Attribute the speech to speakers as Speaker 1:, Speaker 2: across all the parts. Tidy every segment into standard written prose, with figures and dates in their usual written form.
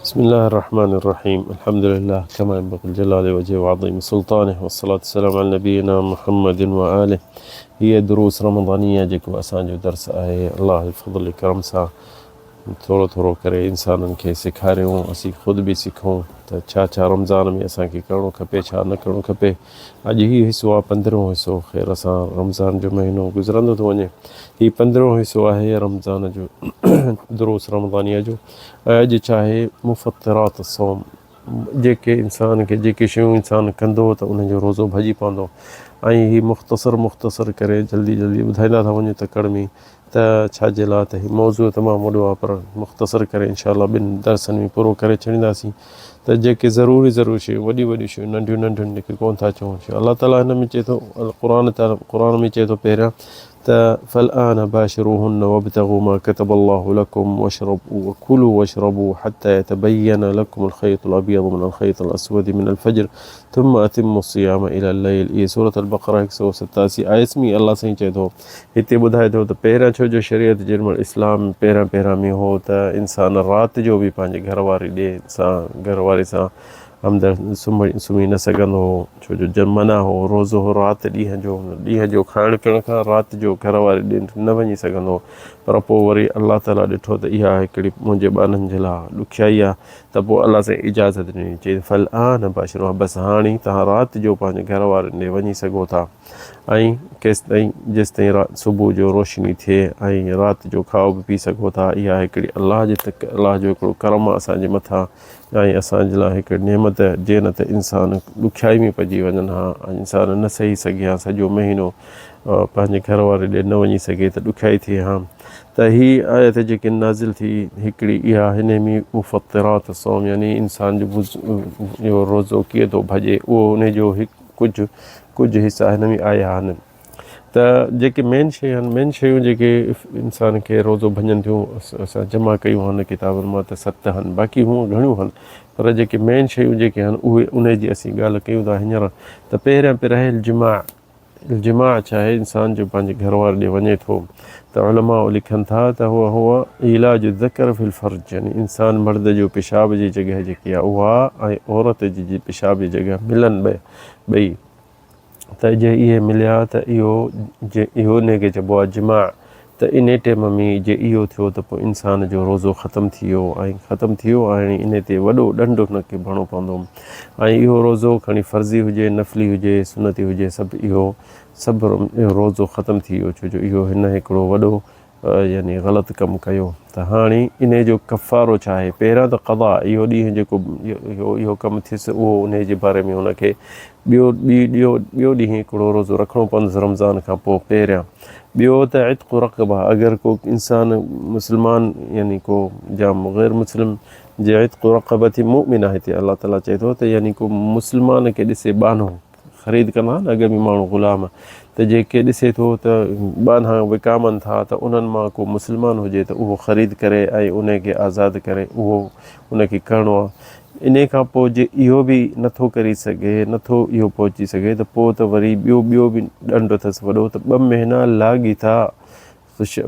Speaker 1: بسم الله الرحمن الرحيم الحمد لله كما ينبغي الجلال وجهه وعظيم سلطانه والصلاة والسلام على نبينا محمد وآله هيء دروس رمضانيه جيڪو اسان جو درس آهي الله جي فضل ڪرم سان ٿورو ٿورو ڪري انسانن کي سيکاريون اسين خود به سکون ته ڇا ڇا رمضان ۾ اسان کي ڪرڻو کپي ڇا نه ڪرڻو کپي اڄ هي حصو آهي پندرهون حصو خير سان رمضان جو مهينو گذرندو ٿو وڃي هي پندرهون حصو آهي رمضان جو دروس رمضانيه جو ۽ اڄ ڇا آهي مفطرات الصوم جيڪي انسان کي جيڪي شيون انسان ڪندو ته ان جو روزو ڀڄي پوندو ۽ هي مختصر مختصر ڪري جلدي جلدي ٻڌائيندا ٿا وڃون تڪڙ ۾ ته ڇا جي لاء ته هي موضوع تمام وڏو آهي پر مختصر ڪري انشاء الله ٻن درسن ۾ پورو ڪري ڇڏينداسين ته جيڪي ضروري ضروري شيون وڏيون وڏيون شيون ننڍيون ننڍيون جيڪي ڪون ٿا چون الله تعاليٰ هن ۾ چئي ٿو قرآن قرآن ۾ چئي ٿو پهريان ته فالآن باشروهن وابتغوا ما كتب الله لكم واشربوا وكلوا واشربوا حتى يتبين لكم الخيط الأبيض من الخيط الأسود من الفجر ثم أتموا الصيام إلى الليل اهي سورة البقره هڪ سؤ ستاسي آيت ۾ الله سائين چئي ٿو هتي ٻڌائي ٿو ته پهريان ڇو جو شريعت جنهن مهل اسلام پهريان پهريان ۾ هو ته انسان رات جو به پنهنجي گهر واري ڏي سان گهر واري سان همدرد سمهي نه سگهندو هو، ڇو جو جن منع هو، روزو هو رات ڏينهن جو، ڏينهن جو کائڻ پيئڻ کان رات جو گهر واري ڏي نه وڃي سگهندو هو، پر پوء وري الله تعاليٰ ڏٺو ته اها هڪڙي منهنجي ٻانهن جي لاء ڏکيائي آهي ته پوء الله سائين اجازت ڏني، چيائين فالآن باشروها بس هاڻي توهان رات جو پنهنجي گهر وارن ڏي وڃي سگهو ٿا ۽ ڪيستائين جيستائين صبح جو روشني ٿئي ۽ رات جو کائو به پي سگهو ٿا، اها هڪڙي الله جي الله جو هڪڙو ڪرم آهي اسان جي مٿان. ۽ اسان جي لاء هڪ نعمت جي نه ته انسان ڏکيائي ۾ پئجي وڃن ها ۽ انسان نه سهي سگهي ها سڄو مهينو پنهنجي گهر واري ڏي نه وڃي سگهي ته ڏکيائي ٿئي ها ته هي آيت جيڪي نازل ٿي هڪڙي اها هن ۾ مفطرات الصوم يعني انسان جو اهو روزو ڪيئن ٿو ڀڄي اهو ان جو هڪ ڪجهه ڪجهه حصا هن ۾ آيا آهن ته جيڪي مين شيون آهن مين شيون جيڪي انسان کي روزو ڀڃن ٿيون اسان جمع ڪيون آهن ڪتابن مان ته ست آهن باقي هونء گهڻيون آهن پر جيڪي مين شيون جيڪي آهن اهي ان جي اسين ڳالهه ڪيون ٿا هينئر ته پهريان پهريان آهي الجماع الجماع ڇا آهي انسان جو پنهنجي گهر واري ڏي وڃي ٿو ته علماء لکن ٿا ته هو هو علاج الذڪر في الفرج يعني انسان مرد جو پيشاب جي جڳهه جيڪي آهي اها ۽ عورت جي پيشاب جي جڳهه ملن ٻئي ته جي اهي مليا ته اهو جي اهو انهي کي چئبو آهي جماع ته انهي ٽيم ۾ جي اهو ٿيو ته پوء انسان جو روزو ختم ٿي ويو ۽ ختم ٿي ويو ۽ انهي تي وڏو ڏنڊ هن کي ڀرڻو پوندو ۽ اهو روزو کڻي فرضي هجي نفلي هجي سنتي هجي سڀ اهو سڀ روزو ختم ٿي ويو ڇو جو اهو هن هڪڙو وڏو يعني غلط ڪم ڪيو ته هاڻي انهي جو ڪفارو ڇا آهي؟ پهريان ته قضا، اهو ڏينهن جيڪو اهو اهو ڪم ٿيس اهو انهي جي باري ۾ هن کي ٻيو ٻي ٻيو ٻيو ڏينهن هڪڙو روزو رکڻو پوندس رمضان کان پوء پهريان ٻيو ته عتق رقبه اگر ڪو انسان مسلمان يعني ڪو يا غير مسلم جي عتق رقبه مؤمن آهي هتي الله تعالي چئي ٿو ته يعني ڪو مسلمان کي ڏسي ٻانهو خريد ڪندا ها نه اڳ ۾ ماڻهو غلام ته جيڪي ڏسي ٿو ته ٻانها وڪامن ٿا ته انهن مان ڪو مسلمان هجي ته اهو خريد ڪري ۽ ان کي آزاد ڪري اهو ان کي ڪرڻو آهي انهي کان پوء جي اهو به نٿو ڪري سگهي نٿو اهو پهچي سگهي ته پوء ته وري ٻيو ٻيو به ڏنڊ اٿس وڏو ته ٻه مهينا لاڳيتا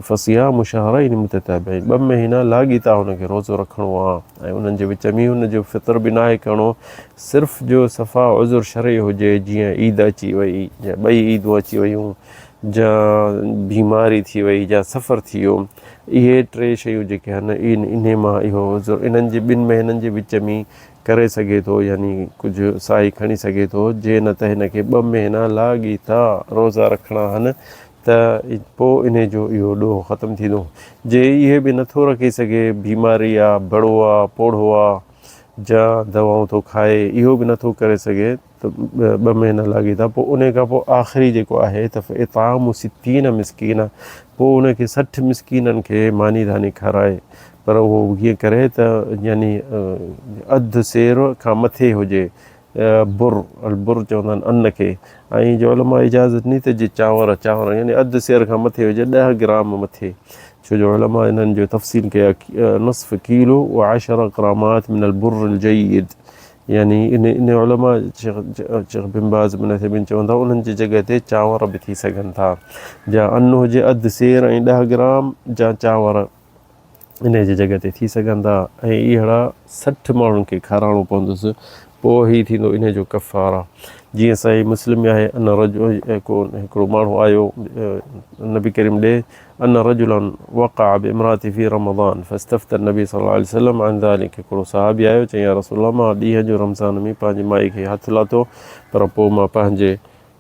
Speaker 1: فصيام شهرين متتابعين ٻه مهينا لاڳيتا هن کي روزو رکڻو آ ۽ انهن جي وچ ۾ هن جو فطر به ناهي ڪرڻو صرف جو صفا عذر شرعي هجي جيئن عيد اچي وئي يا ٻئي عيدون اچي ويون جا بيماري ٿي وئي يا سفر ٿي ويو اهي ٽي شيون جيڪي آهن انهي مان اهو عذر انهن جي ٻن مهينن جي وچ ۾ ڪري سگهي ٿو يعني ڪجهه ساهي کڻي سگهي ٿو جي نه ته هن کي ٻه مهينا لاڳيتا روزا رکڻا آهن ته پوء انهي جو اهو ڏوهه ختم ٿيندو. جي اهي به نٿو رکي سگهي، بيماري آ، بڙو آ، پوڙهو آ، جا دوائون ٿو کائي، اهو به نٿو ڪري سگهي ته ٻه مهينا لاڳيتا، پوء انهي کان پوء آخري جيڪو آهي ته فاطعام ستين مسڪينا، پوء ان کي 60 مسڪينن کي ماني ڌاني کارائي، پر اهو ڪيئن ڪري ته يعني اڌ سير کان مٿي هجي، بر، البر چوندا آهن ان کي ۽ جو علماء اجازت ڏني ته جي چانور، چانور يعني اڌ سير کان مٿي هجي 10 گرام مٿي، ڇو جو علماء انهن جو تفصيل ڪيا نصف ڪيلو و عشر گرامات من البر الجيد يعني ان ان علماء شيخ شيخ بن باز بن عثيمين چون ٿا انهن جي جڳهه تي چانور به ٿي سگهن ٿا جا ان هجي اڌ سير ۽ 10 گرام جا چانور. انهيء جي جڳهه تي ٿي سگهن ٿا ۽ اهڙا 60 ماڻهن کي کارائڻو پوندس پوء هي ٿيندو انهيء جو ڪفاره. جيئن صحيح مسلم ۾ آهي ان رجل هڪڙو ماڻهو آيو نبي ڪريم ڏي ان رجلا وقع بامراته في رمضان فاستفتى النبي صلي الله عليه وسلم عن ذلك هڪڙو صحابي آيو چيائين يا رسول الله مان ڏينهن جو رمضان ۾ پنهنجي مائي کي هٿ لاتو پر پوء مان پنهنجي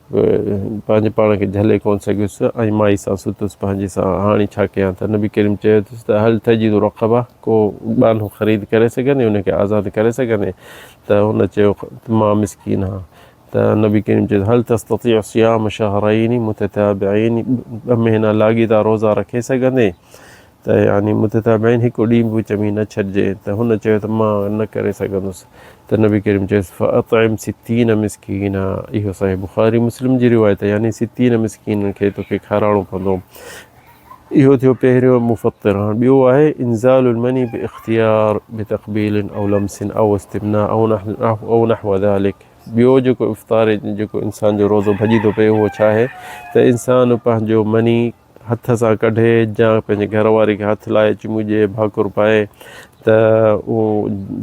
Speaker 1: پنهنجي پاڻ کي جهلي ڪونه سگهيس ۽ مائي سان ستس پنهنجي سان هاڻي ڇا ڪيان ته نبي ڪريم چيو اٿس ته هل تجد رقبه ڪو ٻانهو خريد ڪري سگهندين ان کي آزاد ڪري سگهندين ته هن چيو ته مان مسڪين آهيان ته نبي ڪريم چيو هل تستطيع صيام شهرين متتابعين ٻه مهينا لاڳيتا روزا رکي سگهندين ته يعني متتابعين هڪ ڏينهن به وچ ۾ نه ڇڏجي ته هن چيو ته مان نه ڪري سگهندس ته نبي ڪريم چيس فاطعم ستين مسڪينا اهو صحيح بخاري مسلم جي روايت يعني ستين مسڪينن کي توکي کارائڻو پوندو. اهو ٿيو پهريون مفطر. هاڻ ٻيو آهي انزال المني باختيار بتقبيل او لمس او استمناء او نحو ذلڪ ٻيو جيڪو افطار جيڪو انسان جو روزو ڀڄي ٿو پئي اهو ڇا آهي ته انسان پنهنجو مني هٿ سان ڪڍي يا پنهنجي گهر واري کي هٿ لائي چمي ڏئي ڀاڪر پائي ته اهو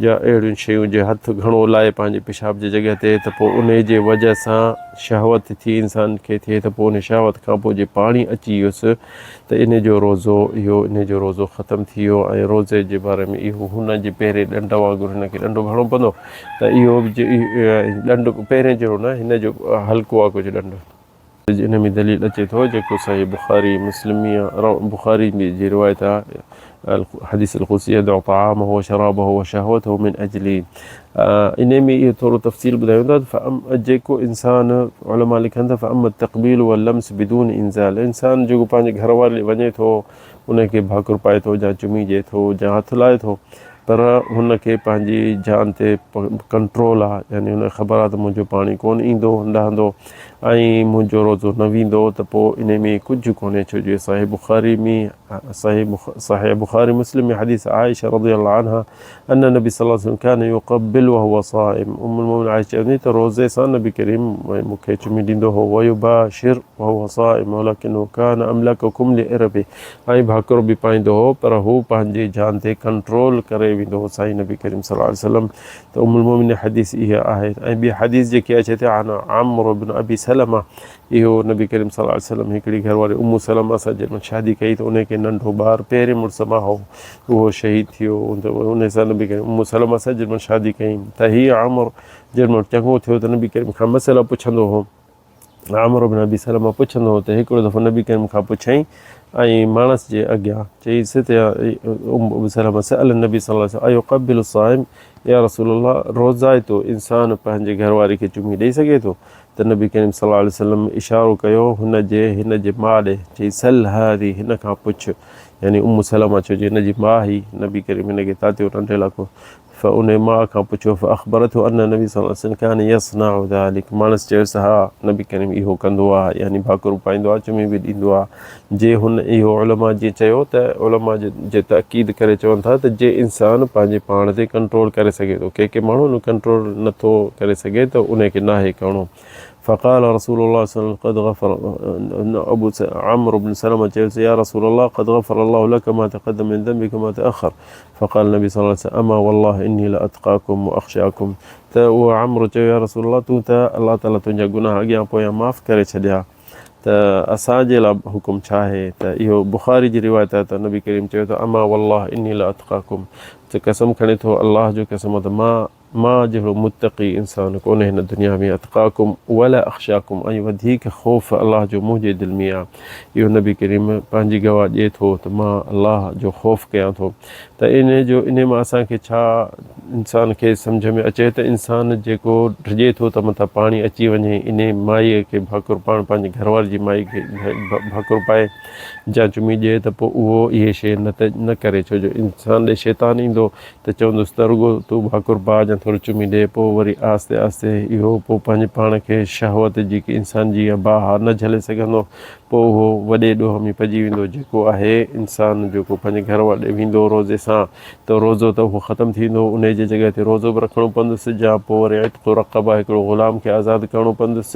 Speaker 1: يا اهڙيون شيون جي هٿ گهڻو لائي پنهنجي پيشاب جي جڳهه تي ته پوء انهي جي وجه سان شهوت ٿي انسان کي ٿئي ته پوء انهي شهوت کان پوء جي پاڻي اچي ويس ته انهي جو روزو اهو انهي جو روزو ختم ٿي ويو ۽ روزي جي باري ۾ اهو هن جي پهرين ڏنڊ وانگر هن کي ڏنڊ هڻڻو پوندو ته اهو ڏنڊ پهرين جهڙو نه هن جو هلڪو آهي ڪجهه ڏنڊ. ان ۾ دليل اچي ٿو جيڪو صحيح بخاري مسلم بخاري جي روايت آهي حديث القدسي يدع طعامه وشرابه وشهوته من اجلي ان ۾ اهو ٿورو تفصيل ٻڌايون ٿا ته جيڪو انسان علماء لکن ٿا فاما التقبيل واللمس بدون انزال انسان جيڪو پنهنجي گهر واري وڃي ٿو ان کي ڀاڪر پائي ٿو يا چمي ڏئي ٿو يا هٿ لائي ٿو پر هن کي پنهنجي جان تي ڪنٽرول آ يعني هن کي خبر آ ته منهنجو پاڻي ڪونه ايندو لهندو ۽ منهنجو روزو نه ويندو ته پوء ان ۾ ڪجهه ڪونهي ڇو جو صحيح بخاري ۾ صحيح صحيح بخاري مسلم ۾ حديث عائشه رضي الله عنها ان النبي صلي الله عليه وسلم كان يقبل وهو صائم ام المؤمنين عائشه چوندي ته روزي سان نبي ڪريم مون کي چمي ڏيندو هو ويباشر وهو صائم ولڪنه ڪان املڪڪم لاربه ۽ ڀاڪر به پائيندو هو پر هو پنهنجي جان تي ڪنٽرول ڪري ويندو هو سائين نبي ڪريم صلي الله عليه وسلم ته ام المومنين حديث اها آهي ۽ ٻي حديث جيڪي اچي ٿي عن عمرو بن ابي سلمه اهو نبي ڪريم صلي الله عليه وسلم هڪڙي گهر واري ام سلمه سان جنهن شادي ڪئي ته ان کي ننڍو ٻار پهرين مڙس مان هو اهو شهيد ٿي ويو ان سان نبي ڪريم ام سلمه سان جنهن شادي ڪئي ته هي عمرو جنهن چڱو ٿيو ته نبي ڪريم کان مسئلا پڇندو هو عمرو بن ابي سلمه پڇندو هو ته هڪڙو دفعو نبي ڪريم کان پڇيائين ۽ ماڻس جي اڳيان چيس ته ام ابو سلمه سأل النبي صلي الله عليه وسلم ايقبل الصائم يا رسول الله روزائتو انسان پنهنجي گهر واري کي چمي ڏئي سگهي ٿو ته نبي ڪريم صلي الله عليه وسلم اشارو ڪيو هن جي هن جي ماء ڏي چئي سل هذه هن کان پڇ يعني ام سلمه ڇو جو هن جي ماء هئي نبي ڪريم هن کي تاتيو ننڍي لاکو فانهيء ماء کان پڇيو، فاخبرته ان النبي صلي الله عليه وسلم ڪان يصنع ذلک، ماڻس چيس ته ها نبي ڪريم اهو ڪندو آهي، يعني ڀاڪر به پائيندو آهي، چمي به ڏيندو آهي. جي هن اهو علماء جيئن چيو ته علماء جي تاڪيد ڪري چون ٿا ته جي انسان پنهنجي پاڻ تي ڪنٽرول ڪري سگهي ٿو، ڪي ڪي ماڻهو ان ڪنٽرول نه ٿو ڪري سگهي ته انهي کي ناهي ڪرڻو. فقال رسول الله صلي الله عليه وسلم قد غفر ابو عمرو بن سلمة چيس يا رسول الله قد غفر الله لك ما تقدم من ذنبك وما تاخر فقال النبي صلي الله عليه وسلم اما والله اني لاتقاڪم واخشاڪم ته اهو عمرو چيو يا رسول الله تون ته الله تعالي تنهنجا گناهه اڳيان پويان معاف ڪري ڇڏيا ته اسان جي لاء حڪم ڇا آهي ته اهو بخاري جي روايت آهي ته نبي ڪريم چيو ته اما والله اني لاتقاڪم ته قسم کڻي ٿو الله جو قسم ته مان مان جهڙو متقي انسان ڪونهي هن دنيا ۾ اتقاڪم ولا اخشاڪم ۽ وڌيڪ خوف الله جو منهنجي دل ۾ آ. اهو نبي ڪريم پنهنجي گواهه ڏئي ٿو ته مان الله جو خوف ڪيان ٿو ته انهي جو انهي مان اسان کي ڇا انسان کي سمجهه ۾ اچي ته انسان جيڪو ڊڄي ٿو ته متان پاڻي اچي وڃي انهي مائيء کي ڀاڪر پاڻ پنهنجي گهر واري جي مائي کي ڀاڪر پائي جا چمي ڏئي ته پوء اهو اهي شيء نه ته نه ڪري ڇو جو انسان ڏي شيطان ايندو ته چوندس ته رڳو تون ڀاڪر پاء يا ٿورو چمي ڏي، پوء وري آهستي آهستي اهو پوء پنهنجي پاڻ کي شهوت جي انسان جي اها باهه نه جهلي سگهندو، پوء اهو وڏي ڏوهه ۾ پئجي ويندو، جيڪو آهي انسان جيڪو پنهنجي گهر واري ڏي ويندو روزي سان ته روزو ته اهو ختم ٿي ويندو، انهي جي جڳهه تي روزو به رکڻو پوندس يا پوء وري عتق رقبه هڪڙو غلام کي آزاد ڪرڻو پوندس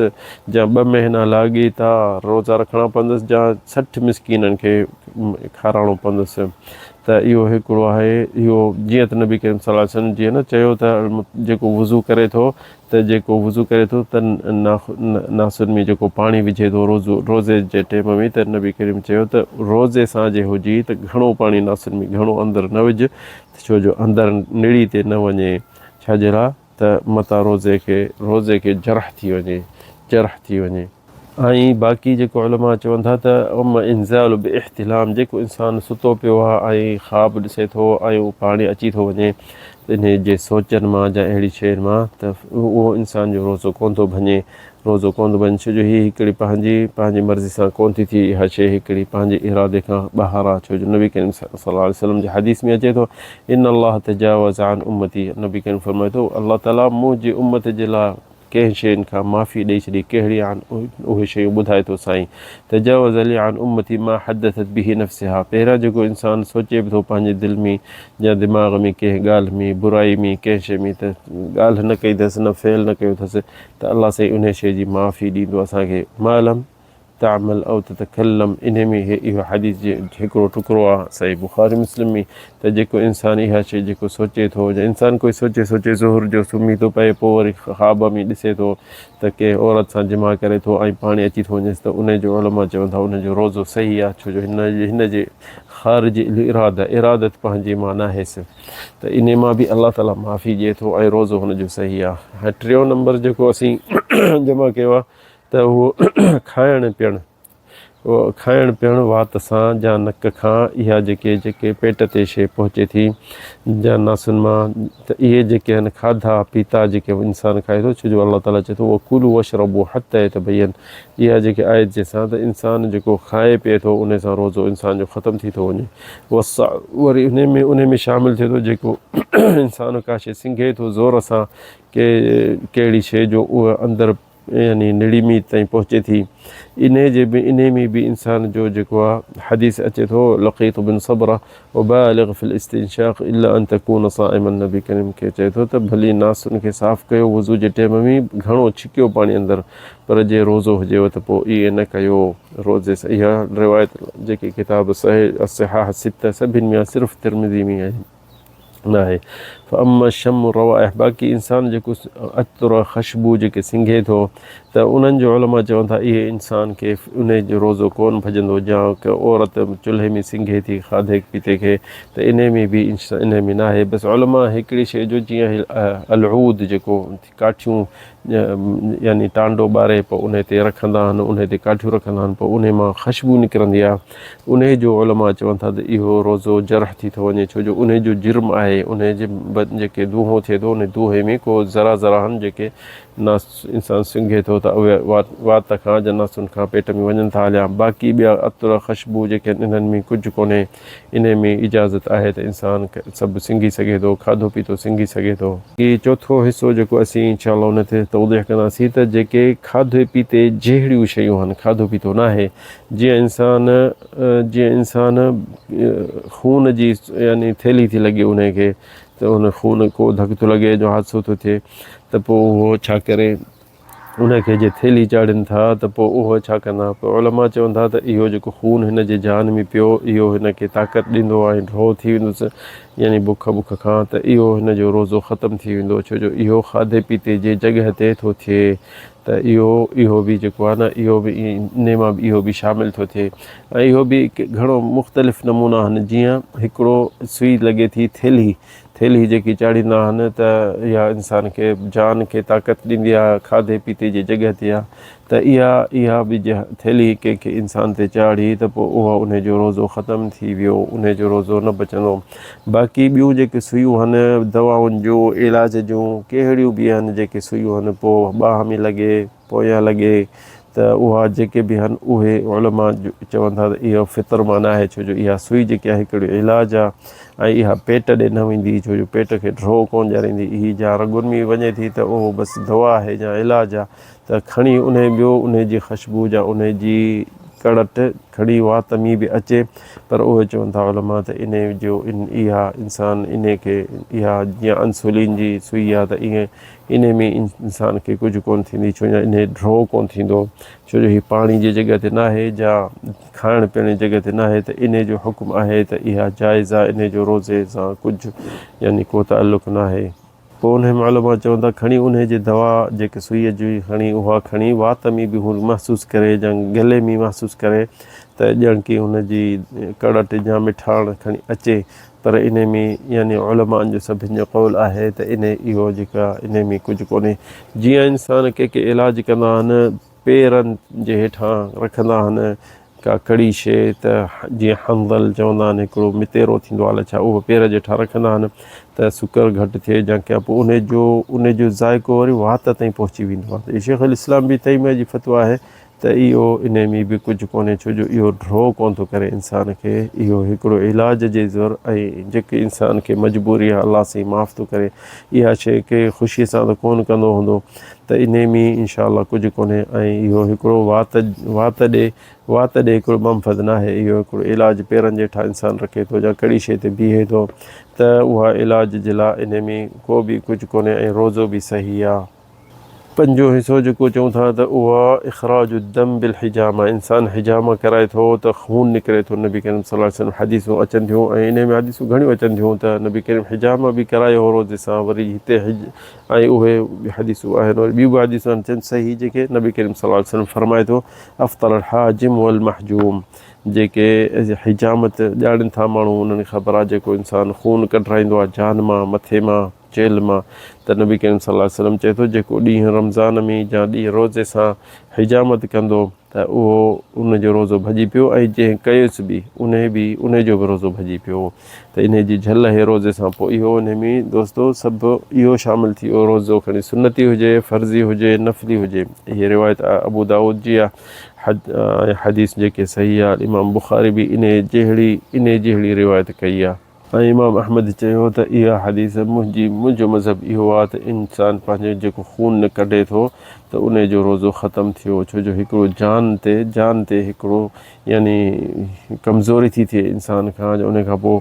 Speaker 1: يا ٻه مهينا لاڳيتا روزا رکڻا پوندس يا 60 مسڪينن کي کارائڻو پوندس. ته ته اهو هڪڙو آهي اهو جيئن ته نبي ڪريم صلي الله عليه وسلم جيئن نه چيو ته جيڪو وضو ڪري ٿو ته جيڪو وضو ڪري ٿو ته ناسن ۾ جيڪو پاڻي وجهي ٿو روزو روزي جي ٽيم ۾ ته نبي ڪريم چيو ته روزي سان جي هجي ته گهڻو پاڻي ناسن ۾ گهڻو اندر نه وجهه ته ڇو جو اندر نڙي تي نه وڃي ڇا جي لاء ته متان روزي کي روزي کي جرح ٿي وڃي جرح ٿي وڃي. ۽ باقي جيڪو علماء چون ٿا ته اما انزال باحتلام جيڪو انسان ستو پيو آهي ۽ خواب ڏسي ٿو ۽ اهو پاڻي اچي ٿو وڃي ته انهي جي سوچن مان جا اهڙي شين مان ته اهو انسان جو روزو ڪونه ٿو ڀڃي روزو ڪونه ٿو ڀڃي ڇو جو هي هڪڙي پنهنجي پنهنجي مرضي سان ڪونه ٿي ٿئي اها شي هڪڙي پنهنجي ارادي کان ٻاهر آهي ڇو جو نبي ڪريم صلي الله عليه وسلم جي حديث ۾ اچي ٿو ان الله تجاوز عن امتي نبي ڪريم فرمائي ٿو الله تعالي منهنجي امت جي لاء ڪنهن شين کان معافي ڏئي ڇڏي، ڪهڙي آهن اهي شيون ٻڌائي ٿو سائين تجاوز لي عن امتي ما حدثت به نفسها پهريان جيڪو انسان سوچي به ٿو پنهنجي دل ۾ يا دماغ ۾ ڪنهن ڳالهه ۾ برائي ۾ ڪنهن شي ۾ ته ڳالهه نه ڪئي اٿس نه فعل نه ڪيو اٿس ته الله سائين انهي شي جي معافي ڏيندو اسان کي ما لم تعمل او تتڪلم انهي ۾ هي اهو حديث جي هڪڙو ٽڪرو آ صحيح بخاري مسلم ۾ ته جيڪو انسان اها شي جيڪو سوچي ٿو يا انسان ڪوئي سوچي سوچي ظهر جو سمهي ٿو پئي پوء وري خواب ۾ ڏسي ٿو ته ڪنهن عورت سان جماع ڪري ٿو ۽ پاڻي اچي ٿو وڃيس ته انهي جو علماء چون ٿا انهي جو روزو صحيح آ ڇو جو هن هن جي خارج الاراده ارادت پنهنجي مان ناهيس ته انهي مان به الله تعالي معافي ڏئي ٿو ۽ روزو هن جو صحيح آ. هاڻي ٽيون نمبر جيڪو اسين جمع ڪيو آ ته اهو کائڻ پيئڻ کائڻ پيئڻ وات سان جا نڪ کان اها جيڪي جيڪي پيٽ تي شيء پهچي ٿي جا ناسن مان ته اهي جيڪي آهن کاڌا پيتا جيڪي انسان کائي ٿو ڇو جو الله تعاليٰ چئي ٿو وڪلوا واشربوا حتي يتبين اها جيڪي آيت جنهن سان ته انسان جيڪو کائي پيئي ٿو ان سان روزو انسان جو ختم ٿي ٿو وڃي وري ان ۾ ان ۾ شامل ٿئي ٿو جيڪو انسان ڪا شيء سنگهي ٿو زور سان ڪي ڪهڙي شيء جو اهو اندر يعني نڙي ميت تائين پهچي ٿي. انهي جي به انهي ۾ به انسان جو جيڪو آ حديث اچي ٿو لقيط بن صبره وبالغ في الاستنشاق الا ان تڪون صائما نبي ڪريم کي چئي ٿو ته ڀلي ناسن کي صاف ڪيو وضو جي ٽيم ۾ گهڻو ڇڪيو پاڻي اندر پر جي روزو هجيو ته پوء ائين نه ڪيو روزي سان اها روايت جيڪي ڪتاب صحيح الصحاح السته سڀن ۾ آ صرف ترمذي ۾ آهي. ناهي فاما شم الروائح باقي انسان جيڪو عطر خشبو جيڪي سنگهي ٿو ته انهن جو علماء چون ٿا اهي انسان کي انهي جو روزو ڪون ڀڄندو جا ڪه عورت چلهي ۾ سنگهي ٿي کاڌي پيتي کي ته انهي ۾ به انهي ۾ ناهي بس علماء هڪڙي شيء جو جيئن العود جيڪو ڪاٺيون يعني ٽانڊو ٻاري پوء انهي تي رکندا آهن، انهي تي ڪاٺيون رکندا آهن پوء انهي مان خشبو نڪرندي آهي، انهي جو علماء چون ٿا ته اهو روزو جرح ٿي ٿو وڃي ڇو جو انهي جو جرم آهي، انهي جي جيڪي دونهون ٿئي ٿو انهي دونهي ۾ ڪو ذرا ذرا آهن جيڪي ناس انسان سنگهي ٿو ته اهي وات کان يا ناسن کان پيٽ ۾ وڃن ٿا هليا، باقي ٻيا عطر خشبو جيڪي آهن انهن ۾ ڪجهه ڪونهي، انهي ۾ اجازت آهي ته انسان سڀ سنگهي سگهي ٿو، کاڌو پيتو سنگهي سگهي ٿو. هي چوٿون حصو جيڪو اسين انشاء الله ان تي توضيح ڪنداسين ته جيڪي کاڌي پيتي جهڙيون شيون آهن، کاڌو پيتو ناهي، جيئن انسان جيئن انسان خون جي يعني ٿيلهي ٿي لڳي انهي کي ته ان خون ڪو ڌڪ ٿو لڳي جو حادثو ٿو ٿئي ته پوء اهو ڇا ڪري ان کي جي ٿيلهي چاڙهين ٿا ته پوء اهو ڇا ڪندا؟ پوء علماء چون ٿا ته اهو جيڪو خون هن جي جان ۾ پيو اهو هن کي طاقت ڏيندو ۽ ڍؤ ٿي ويندس يعني بک بک کان ته اهو هن جو روزو ختم ٿي ويندو ڇو جو اهو کاڌي پيتي جي جڳهه تي ٿو ٿئي ته اهو اهو به جيڪو آهي نه اهو به انهي مان به اهو به شامل ٿو ٿئي ۽ اهو به گهڻو مختلف نمونا آهن جيئن هڪڙو سوئي لڳي ٿي ٿيلهي ٿيلهي جيڪي چاڙهيندا آهن ته اها انسان کي جان کي طاقت ڏيندي آهي، کاڌي پيتي جي جڳهه تي آهي ته اها اها به جي ٿيلهي ڪنهن کي انسان تي چاڙهي ته پوء اها انهي جو روزو ختم ٿي ويو انهي جو روزو نه بچندو. باقي ٻيون جيڪي سوئيون آهن دوائن جون علاج جون ڪهڙيون به آهن جيڪي سوئيون آهن پوء ٻانهن ۾ لڳي پويان لڳي ته اها جيڪي به آهن اهي علماء چون ٿا ته اهو فطر مان ناهي ڇو جو اها سوئي جيڪي آهي هڪڙو علاج آهي ۽ اها پيٽ ڏي نه ويندي ڇو جو پيٽ کي ڍرو ڪونه ڏياريندي هي جا رڳن ۾ وڃي ٿي ته اهو بس دوا آهي يا علاج آهي ته کڻي انهي ٻيو انهي جي خشبو يا انهي جي ڪڙٽ کڻي وات ۾ به اچي پر اهي چون ٿا علماء ته انهي جو اها انسان انهي کي اها جيئن انسولين جي سئي آهي ته ائين انهي ۾ انسان کي ڪجهه ڪونه ٿيندي ڇو جو انهي ڍرو ڪونه ٿيندو ڇو جو هي پاڻي جي جڳهه تي ناهي جا کائڻ پيئڻ جي جڳهه تي ناهي ته انهي جو حڪم آهي ته اها جائز آهي انهي جو روزي سان ڪجهه يعني ڪو تعلق ناهي. پوء انهي معلومات چون ٿا کڻي انهي جي دوا جيڪي سوئي جي کڻي اها کڻي وات ۾ به هو محسوس ڪري يا گلي ۾ محسوس ڪري ته ڄڻ ڪي ان جي ڪڙٽ يا مٺاڻ کڻي اچي پر انهي ۾ يعني علمائن جو سڀن جو قول آهي ته انهي اهو جيڪا انهي ۾ ڪجهه ڪونهي جيئن انسان ڪي ڪي علاج ڪندا آهن پيرن جي هيٺان رکندا آهن ڪا ڪڙي شيء ته جيئن حنظل چوندا آهن هڪڙو متيرو ٿيندو آهي الائي ڇا اهو پير جي هيٺان رکندا آهن ته سڪر گهٽ ٿئي يا ڪيا پوء ان جو ان جو ذائقو وري وات تائين پهچي ويندو آهي ته شيخ الاسلام به تيميه جي فتويٰ آهي ته اهو ان ۾ به ڪجهه ڪونهي ڇو جو اهو ڍرو ڪونه ٿو ڪري انسان کي اهو هڪڙو علاج جي زور ۽ جيڪي انسان کي مجبوري آهي الله سائين معاف ٿو ڪري اها شيء ڪي خوشي سان ته ڪونه ڪندو هوندو ته انهي ۾ انشاء الله ڪجهه ڪونهي ۽ اهو هڪڙو وات وات ڏي وات ڏي هڪڙو منفذ ناهي اهو هڪڙو علاج پيرن جي هيٺان انسان رکي ٿو يا ڪهڙي شيء تي بيهي ٿو ته اها علاج جي لاء انهي ۾ ڪو به ڪجهه ڪونهي ۽ روزو به صحيح آ. پنجون حصو جيڪو چئون ٿا ته اها اخراج الدم بالحجامه انسان حجامه ڪرائي ٿو ته خون نڪري ٿو نبي ڪريم صلي الله عليه وسلم حديثون اچن ٿيون ۽ انهي ۾ حديثون گهڻيون اچن ٿيون ته نبي ڪريم حجامه به ڪرايو هو روزي سان وري هتي حج ۽ اهي به حديثون آهن وري ٻيون به حديثون آهن چند صحيح جيڪي نبي ڪريم صلي الله عليه وسلم فرمائي ٿو افطر الحاجم والمحجوم جيڪي حجامت ڄاڻين ٿا ماڻهو انهن کي خبر آهي جيڪو انسان خون ڪڍرائيندو آهي جان مان مٿي مان چيلهه مان ته نبي ڪريم صلي الله عليه وسلم چئي ٿو جيڪو ڏينهن رمضان ۾ يا ڏينهن روزي سان حجامت ڪندو ته اهو ان جو روزو ڀڄي پيو ۽ جنهن ڪيس به انهي به انهي جو به روزو ڀڄي پيو ته انهي جي جهل اهي روزي سان پوء اهو انهي ۾ دوستو سڀ اهو شامل ٿي ويو روزو کڻي سنتي هجي فرضي هجي نفلي هجي هي روايت ابو داود جي آهي حديث جيڪي صحيح آهي امام بخاري به انهي جهڙي انهي جهڙي روايت ڪئي آهي. ۽ امام احمد چيو ته اها حديث منهنجي منهنجو مذهب اهو آهي ته انسان پنهنجو جيڪو خون ڪڍي ٿو ته انهي جو روزو ختم ٿيو ڇو جو هڪڙو جان تي جان تي هڪڙو يعني ڪمزوري ٿي ٿئي انسان کان جو انهي کان پوء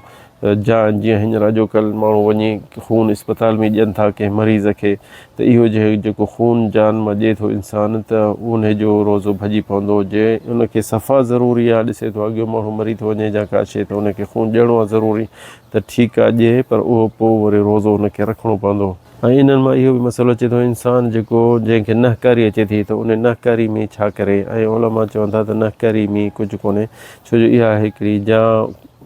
Speaker 1: جان جيئن هينئر اڄوڪلهه ماڻهو وڃي خون اسپتال ۾ ڏين ٿا ڪنهن مريض کي ته اهو جيڪو خون جان مان ڏئي ٿو انسان ته انهي جو روزو ڀڄي پوندو جي ان کي صفا ضروري آهي ڏسي ٿو اڳيون ماڻهو مري ٿو وڃي يا ڪا شي ته ان کي خون ڏيڻو آهي ضروري ته ٺيڪ آهي ڏئي پر اهو پوء وري روزو ان کي رکڻو پوندو. ۽ انهن مان اهو به مسئلو اچي ٿو انسان جيڪو جنهن کي نهڪاري اچي ٿي ته انهي نهڪاري ۾ ڇا ڪري ۽ علماء چون ٿا ته نهڪاري ۾ ڪجهه ڪونهي ڇو جو اها هڪڙي جا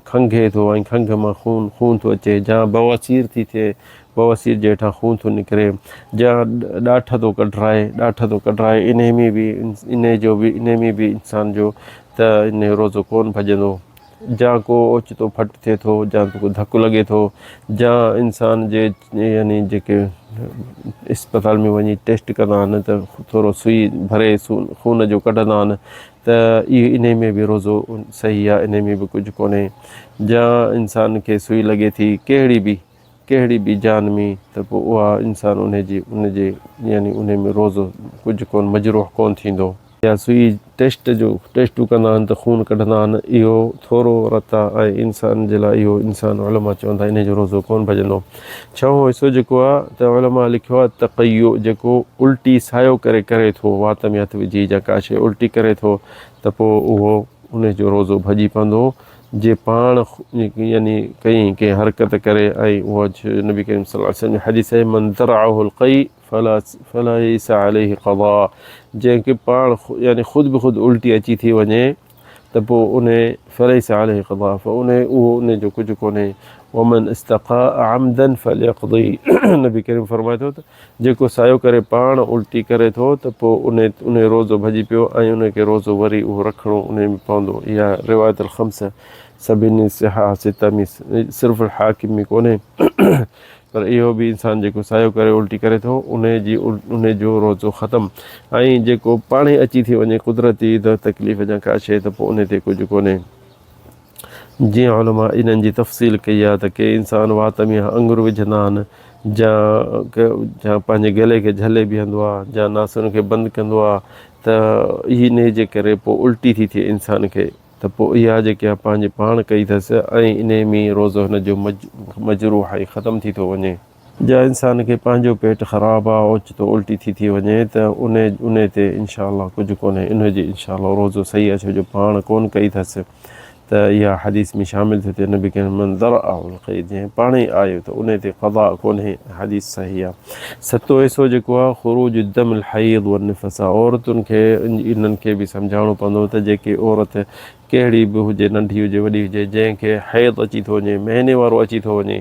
Speaker 1: کنگهي ٿو ۽ کنگهه مان خون خون ٿو اچي جا بواسير ٿي ٿئي بواسير جي هيٺان خون ٿو نڪري جا ڏاٺ ٿو ڪڍرائي ڏاٺ ٿو ڪڍرائي انهي ۾ به انهي جو به انهي ۾ به انسان جو ته انهي روزو ڪون ڀڄندو جا ڪو اوچتو ڦٽ ٿئي ٿو جا ڪو ڌڪ لڳي ٿو جا انسان جي يعني جيڪي اسپتال ۾ وڃي ٽيسٽ ڪندا آهن ته ٿورو سوئي ڀري خون جو ڪڍندا آهن ته اهو انهي ۾ به روزو صحيح آهي انهي ۾ به ڪجهه ڪونهي جا انسان کي سوئي لڳي ٿي ڪهڙي به ڪهڙي به جان ۾ ته پوء اها انسان انهي جي ان جي يعني انهي ۾ روزو ڪجهه ڪونه مجروح ڪونه ٿيندو. يا سوئي ٽيسٽ جو ٽيسٽون ڪندا آهن ته خون ڪڍندا آهن اهو ٿورو رت آهي ۽ انسان جي لاء اهو انسان علماء چون ٿا انهي جو روزو ڪونه ڀڄندو. ڇهون حصو جيڪو آهي ته علماء لکيو آهي تقيع جيڪو الٽي سايو ڪري ڪري ٿو وات ۾ هٿ وجهي يا ڪا شيء الٽي ڪري ٿو ته پوء اهو انهي جو روزو ڀڄي پوندو جي پاڻ يعني ڪئين ڪنهن حرڪت ڪري ۽ اها نبي ڪريم صلي الله عليه وسلم جي حديث آهي من ذرعه القيء فلا فليس عليه قضاء جنهن کي پاڻ يعني خود بخود الٽي اچي ٿي وڃي ته پوء ان فليس عليه قضاء فان اهو ان جو ڪجهه ڪونهي ومن استقاء عمدا فليقضي نبي ڪريم فرمائي ٿو ته جيڪو سايو ڪري پاڻ الٽي ڪري ٿو ته پوء ان ان روزو ڀڄي پيو ۽ ان کي روزو وري اهو رکڻو ان ۾ پوندو اها روايت الخمسه سڀني صحاح سته ۾ صرف الحاڪم ۾ ڪونهي پر اهو به انسان جيڪو سايو ڪري الٽي ڪري ٿو ان جي ان جو روزو ختم ۽ جيڪو پاڻهي اچي ٿي وڃي قدرتي تڪليف جا ڪا شيء ته پوء ان تي ڪجهه ڪونهي. جيئن علماء انهن جي تفصيل ڪئي آهي ته ڪي انسان وات ۾ آڱر وجهندا آهن جا جا پنهنجي گلي کي جهلي بيهندو آ جا ناسن کي بند ڪندو آ ته انهي جي ڪري پوء الٽي ٿي ٿئي انسان کي ته پوء اها جيڪي آ پنهنجي پاڻ ڪئي اٿس ۽ انهي ۾ روزو هن جو مجروح ۽ ختم ٿي ٿو وڃي. جا انسان کي پنهنجو پيٽ خراب آ اوچتو الٽي ٿي ٿي وڃي ته انهي انهي تي انشاء الله ڪجهه ڪونهي انهي جي انشاء الله روزو صحيح آ ڇو جو پاڻ ڪون ڪئي اٿس ته اها حديث ۾ شامل ٿيو ته نبي ڪريم من ذرعه القيء جنهن پاڻ ئي آيو ته انهي تي قضاء ڪونهي حديث صحيح آ. ستون حصو جيڪو آ خروج الدم الحيض والنفساء عورتن کي انهن کي به سمجهائڻو پوندو ته جيڪي عورت ڪهڙي به هجي ننڍي هجي وڏي هجي جنهن کي حيض اچي ٿو وڃي مهيني وارو اچي ٿو وڃي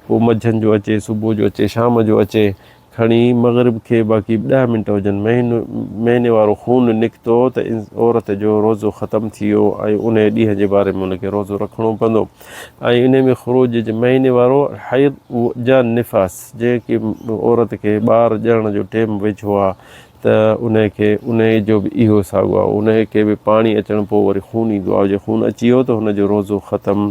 Speaker 1: پوء منجهند جو اچي صبح جو اچي شام جو اچي کڻي مغرب کي باقي ڏهه منٽ هجن مهيني وارو خون نڪتو ته عورت جو روزو ختم ٿي ويو ۽ انهي ڏينهن جي باري ۾ ان کي روزو رکڻو پوندو ۽ انهي ۾ خروج جي مهيني وارو حيض يا نفاس جنهن کي عورت کي ٻار ڄڻڻ جو ٽيم ويجهو آهي ته انهي کي انهي جو به اهو ساڳو آهي انهي کي به پاڻي اچڻ پوء وري خون ايندو آهي جي خون اچي ويو ته هن جو روزو ختم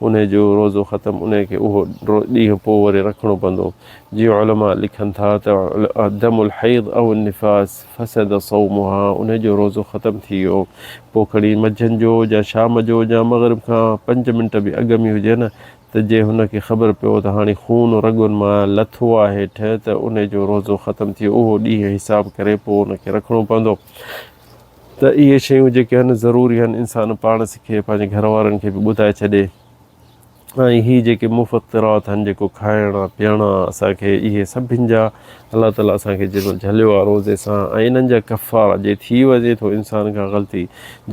Speaker 1: انهي جو روزو ختم انهي کي اهو ڏينهن پوء وري رکڻو پوندو جيئن علماء لکن ٿا ته دم الحيض او النفاس فسد صومها انهي جو روزو ختم ٿي ويو پوء کڻي منجهند جو يا شام جو يا مغرب کان پنج منٽ به اڳ ۾ هجي نه ته جي هن کي خبر پيو ته هاڻي خون رڳن مان لٿو آهي هيٺ ته انهي جو روزو ختم ٿي ويو اهو ڏينهن حساب ڪري پوء ان کي رکڻو پوندو ته اهي شيون جيڪي آهن ضروري آهن انسان پاڻ سکي پنهنجي گهر وارن کي به ٻڌائي ڇڏي ۽ هي جيڪي مفطرات آهن جيڪو کائڻ آ پيئڻ آ اسان کي اهي سڀن جا الله تعالي اسان کي جنهن مهل جهليو آ روزي سان ۽ انهن جا ڪفارا جي ٿي وڃي ٿو انسان کان غلطي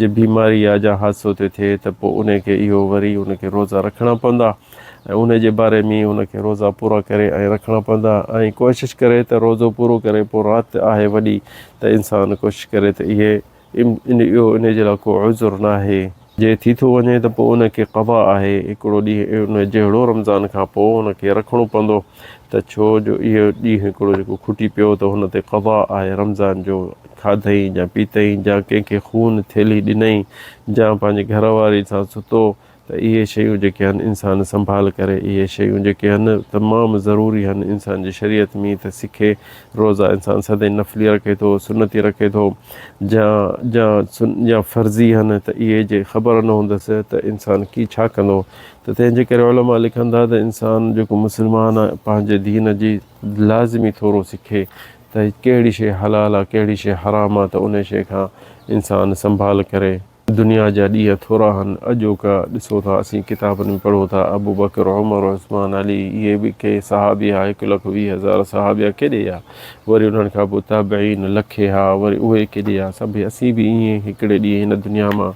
Speaker 1: جي بيماري آ جا حادثو ٿيو ٿئي ته پوء انهي کي اهو وري ان کي روزا رکڻا پوندا ۽ انهي جي باري ۾ ان کي روزا پورا ڪري ۽ رکڻا پوندا ۽ ڪوشش ڪري ته روزو پورو ڪري پوء رات آهي وڏي ته انسان ڪوشش ڪري ته اهي اهو انهي جي لاء ڪو عذر ناهي. جي ٿي ٿو وڃي ته پوء ان کي قضا آهي، هڪڙو ڏينهن ان جهڙو رمضان کان پوء ان کي رکڻو پوندو ته ڇو جو اهو ڏينهن هڪڙو جيڪو کٽي پيو ته هن تي قضا آهي رمضان جو کاڌئين يا پيتئين يا ڪنهن کي خون ٿيلهي ڏنئين يا پنهنجي گهر واري سان ستو ته اهي شيون جيڪي آهن انسان سنڀال ڪري اهي شيون جيڪي آهن تمام ضروري آهن انسان جي شريعت ۾ ته سکي روزا انسان سدائين نفلي رکي ٿو سنتي رکي ٿو جا جا يا فرضي آهن ته اهي جي خبر نه هوندس ته انسان ڪي ڇا ڪندو ته تنهن جي ڪري علماء لکن ٿا ته انسان جيڪو مسلمان آهي پنهنجي دين جي لازمي ٿورو سکي ته ڪهڙي شي حلال آهي ڪهڙي شي حرام آهي ته ان شي کان انسان سنڀال ڪري. دنيا جا ڏينهن ٿورا هن، اڄوڪا ڏسو ٿا، اسين ڪتابن ۾ پڙهون ٿا، ابوبڪر، عمر، عثمان، علي، اهي به ڪي صحابي ها، هڪ لک 20,000 صحابي ها، ڪيڏي ها، وري انهن کان پوء تابعين لکين ها، وري اهي ڪيڏي ها، سڀ اسين به ائين هڪڙي ڏينهن هن دنيا مان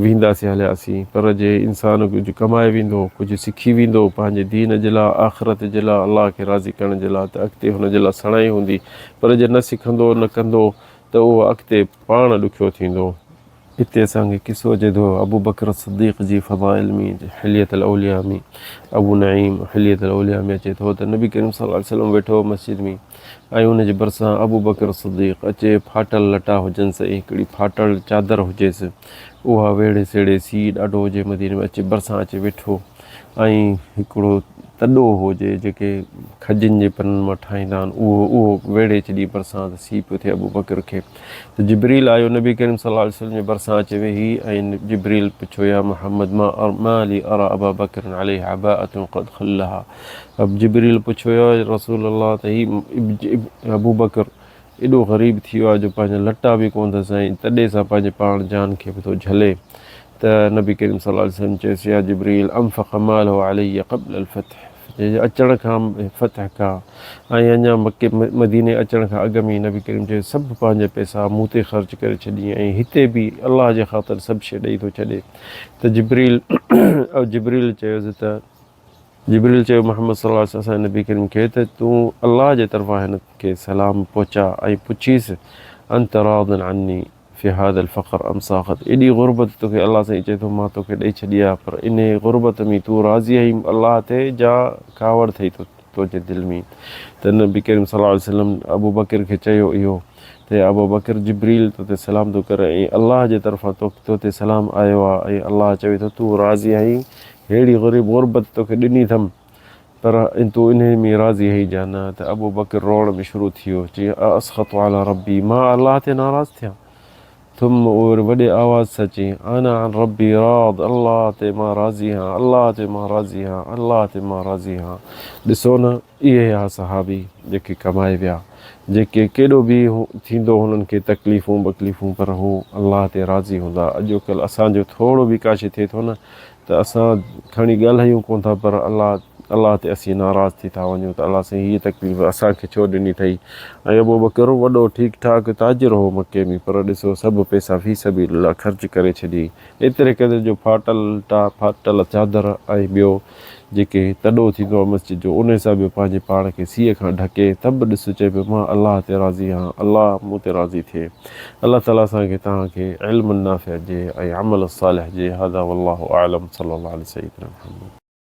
Speaker 1: وينداسين هلياسين، پر جي انسان ڪجهه ڪمائي ويندو، ڪجهه سکي ويندو، پنهنجي دين جي لاء، آخرت جي لاء، الله کي راضي ڪرڻ جي لاء ته اڳتي هن جي لاء سڻائي هوندي، پر جي نه سکندو، نه ڪندو ته اهو اڳتي پاڻ ڏکيو ٿيندو. اتي اسان کي قصو اچي ٿو ابوبڪر صديق جي فضائل ۾ حلية الاولياء ۾ ابو نعيم حلية الاولياء ۾ اچي ٿو ته نبي ڪريم صلي الله عليه وسلم ويٺو هو مسجد ۾ ۽ ان جي ڀرسان ابوبڪر صديق اچي ڦاٽل لٽا هجنس ۽ هڪڙي ڦاٽل چادر هجيس اها ويڙهي سيڙهي سيء ڏاڍو هجي مديني ۾ اچي ڀرسان اچي ويٺو ۽ هڪڙو تڏو هو جي جيڪي کجين جي پنن مان ٺاهيندا آهن اهو اهو ويڙهي ڇڏي ڀرسان ته سيء پيو ٿئي ابوبڪر کي ته جبريل آيو نبي ڪريم صلي الله عليه وسلم جي ڀرسان اچي ويهي ۽ جبريل پڇيو يا محمد ما ما لي ارا ابا بڪر عليه عباءة قد خلها جبريل پڇيو يا رسول الله ته هي ابوبڪر ايڏو غريب ٿي ويو آهي جو پنهنجا لٽا به ڪونه اٿس ۽ تڏي سان پنهنجي پاڻ جان کي به ٿو جهلي ته نبي ڪريم صلي الله عليه وسلم چيس يا جبريل انفق ماله علي قبل الفتح اچڻ کان فتح کان ۽ اڃا مڪي مديني اچڻ کان اڳ ۾ نبي ڪريم چيو سڀ پنهنجا پئسا مون تي خرچ ڪري ڇڏي ۽ هتي به الله جي خاطر سڀ شيء ڏئي ٿو ڇڏي ته جبريل جبريل چيس ته جبريل چيو محمد صلي الله عليه وسلم اسان جي نبي ڪريم کي ته تون الله جي طرفان هن کي سلام پهچاء ۽ پڇيس انت راض عني في هذا الفقر ام ساخط ايڏي غربت توکي الله سائين چئي ٿو مان توکي ڏئي ڇڏي آهي پر انهي غربت ۾ تون راضي آهين الله تي جا ڪاوڙ ٿئي ٿو تنهنجي دل ۾ ته نبي ڪريم صلي الله عليه وسلم ابوبڪر کي چيو اهو ته يا ابوبڪر جبريل تو تي سلام ٿو ڪري ۽ الله جي طرفان تو تي سلام آيو آهي ۽ الله چوي ٿو تون راضي آهين ههڙي غريب غربت توکي ڏني اٿم. پر تون انهي ۾ راضي آهين يا نه؟ ته ابوبڪر روئڻ ۾ شروع ٿي ويو، چي اسخط علي ربي، مان الله تي ناراض ٿيان؟ ثم وري وڏي آواز سان چيائين، انا عن ربي راض، الله تي مان راضي هان، الله تي مان راضي هان، الله تي مان راضي هان. ڏسو نه اهي ها صحابي جيڪي ڪمائي ويا، جيڪي ڪيڏو به ٿيندو هنن کي تڪليفون بڪليفون پر هو الله تي راضي هوندا. اڄوڪلهه اسان جو ٿورو به ڪا شيء ٿئي ٿو نه ته اسان کڻي ڳالهايون ڪونه ٿا پر الله الله تي اسين ناراض ٿي ٿا وڃون ته الله سائين هيء تڪليف اسان کي ڇو ڏني اٿئي ۽ ابوبڪر وڏو ٺيڪ ٺاڪ تاجر هو مڪي ۾ پر ڏسو سڀ پئسا في سبيل الله خرچ ڪري ڇڏيائين ايتري قدر جو ڦاٽل ٽا ڦاٽل چادر ۽ ٻيو جيڪي تڏو ٿيندو آهي مسجد جو انهي سان به پنهنجي پاڻ کي سيء کان ڍڪي ته به ڏس چئي پيو مان الله تي راضي آهيان الله مون تي راضي ٿئي الله تعالي اسان کي توهان کي علم نافع جي ۽ عمل صالح جي هذا والله اعلم صلي الله علي سيدنا محمد.